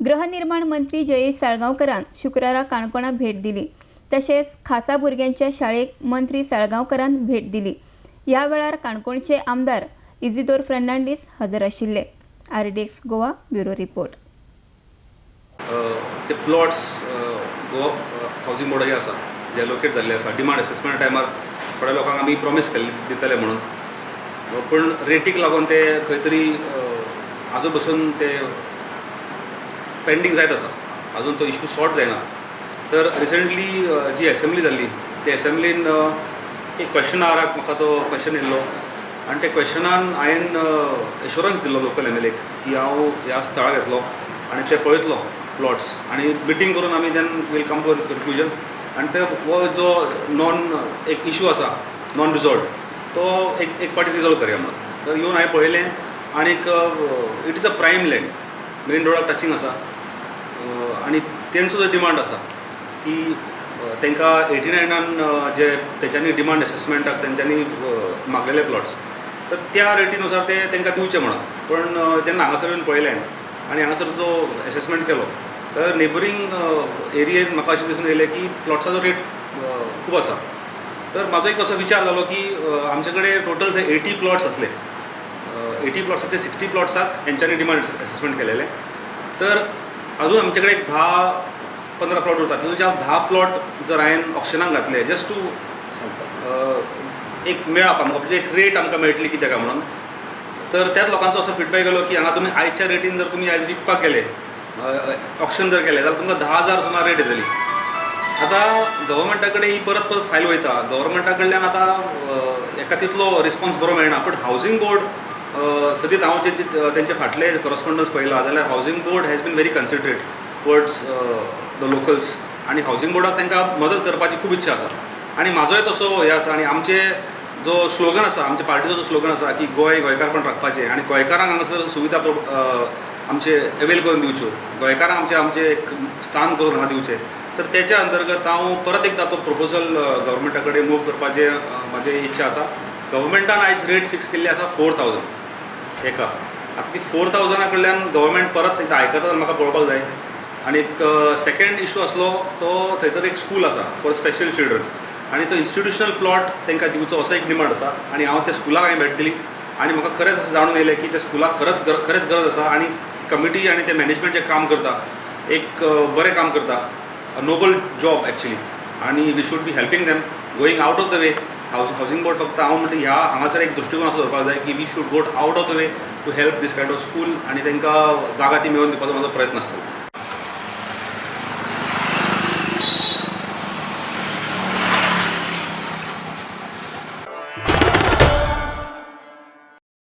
गृहनिर्माण मंत्री जयेश साळगांवकरान शुक्रारा काणकोणा भेट दिली. तशेंच खासा भुरग्यांच्या शाळेक मंत्री साळगांवकरान भेट दिली. ह्या वेळार काणकोणचे आमदार इजिदोर फर्नांडीस हजर आशिल्ले. RDX Goa bureau report. जे प्लॉट्स गोवा हावजींग बोर्डाचे आसा जे लोकेट जाल्ले आसा, डिमांड एसेसमेंट टायमार थोड्या लोकांक आमी प्रॉमीस केल्ले दितले म्हणून, पूण रेटीक लागून ते खंय तरी आजून बसून ते पेंडींग जायत आसा, आजून तो इशू सॉर्ट जायना. तर रिसंटली जी एसेंब्ली जाल्ली ते एसेंब्लीन एक क्वेश्चन आवराक म्हाका तो क्वेश्चन येयल्लो आनी त्या क्वेश्चनान हांवें एश्योरन्स दिल्लो लोकल एम एल एक की हांव ह्या स्थळाक येतलो आनी ते पळयतलो प्लॉट्स आनी मिटींग करून आमी then we'll come to conclusion. आनी ते हो जो नॉन एक इशू आसा नॉन रिजॉल्व तो एक एक पाटी रिजॉल्व करया म्हणून. तर येवन हांवें पळयलें आनीक it is a prime land, main रोडाक टचिंग आसा आनी तेंचो जो डिमांड आसा की तांकां 89 जे तेंच्यांनी डिमांड एसेसमेंटाक तेंच्यांनी मागलेले प्लॉट्स तर त्या रेटीनुसार ते तांकां दिवचे म्हणून. पण जेन्ना हांगासर येवन पळयलें आनी हांगासर जो एसेसमेंट केलो तर नेबरींग एरियेन म्हाका अशें दिसून येयलें की प्लॉट्साचो रेट खूब आसा. तर म्हाजो एक असो विचार जालो की आमचे कडेन टोटल थंय 80 प्लॉट्स आसले, 80 प्लॉट्साचे 60 प्लॉट्साक हेंच्यांनी डिमांड एसेसमेंट केलेलें. तर अजून आमचे कडेन एक 10-15 प्लॉट उरतात, तितूंतले 10 प्लॉट जर हांवें ऑक्शनाक घातले जस्ट टू एक मेळप आमकां, म्हणजे एक रेट आमकां मेळटली कित्याक काय म्हणून. तर त्याच लोकांचो असो फिडबॅक गेलो की हांगा तुमी आयच्या रेटीन जर तुमी आयज विकपाक गेले, ऑक्शन जर केलें जाल्यार तुमकां 10,000 सुमार रेट येतली. आतां गव्हर्मेंटा कडेन ही परत परत फायल वयता, गव्हर्मेंटा कडल्यान आतां एका तितलो रिस्पॉन्स बरो मेळना. पण हावजींग बोर्ड सदींच हांव जे तेंचे फाटले करस्पॉन्डन्स पळयला जाल्यार housing board has been very considerate towards the locals आनी हावजींग बोर्डाक तांकां मदत करपाची खूब इच्छा आसा. आनी म्हाजोय तसो हें आसा आनी आमचे जो स्लोगन आसा, आमच्या पार्टीचो जो स्लोगन आसा की गोंय गोंयकारपण राखपाचें आनी गोंयकारांक हांगासर सुविधा आमचे अवेल करून दिवच्यो, गोंयकारांक आमचे आमचें एक स्थान करून हांगा दिवचें. तर तेच्या अंतर्गत हांव परत एकदां तो प्रपोजल गव्हर्मेंटा कडेन मूव करपाचें म्हाजी इच्छा आसा. गव्हर्मेंटान आयज रेट फिक्स केल्ली आसा 4,000 एका. आतां ती 4,000 कडल्यान गव्हर्मेंट परत एकदां आयकता जाल्यार म्हाका पळोवपाक जाय. आनी एक सेकेंड इशू आसलो तो थंयसर एक स्कूल आसा फॉर स्पेशल चिल्ड्रन आनी तो इन्स्टिट्युशनल प्लॉट तांकां दिवचो असो एक डिमांड आसा. आनी हांव त्या स्कुलाक हांवें भेट दिली आनी म्हाका खरेंच अशें जाणून येयलें की त्या स्कुलाक खरेंच खरेंच गरज आसा आनी कमिटी आनी ते मॅनेजमेंट जें काम करता एक बरें काम करता, नोबल जॉब एक्चुली, आनी we should be helping them going out of the way. Housing board फक्त हांव म्हणटा ह्या हांगासर एक दृश्टिकोन असो दवरपाक जाय की we should go out of the way to help this kind of school आनी तांकां जागा ती मेळोवन दिवपाचो म्हाजो प्रयत्न आसतलो.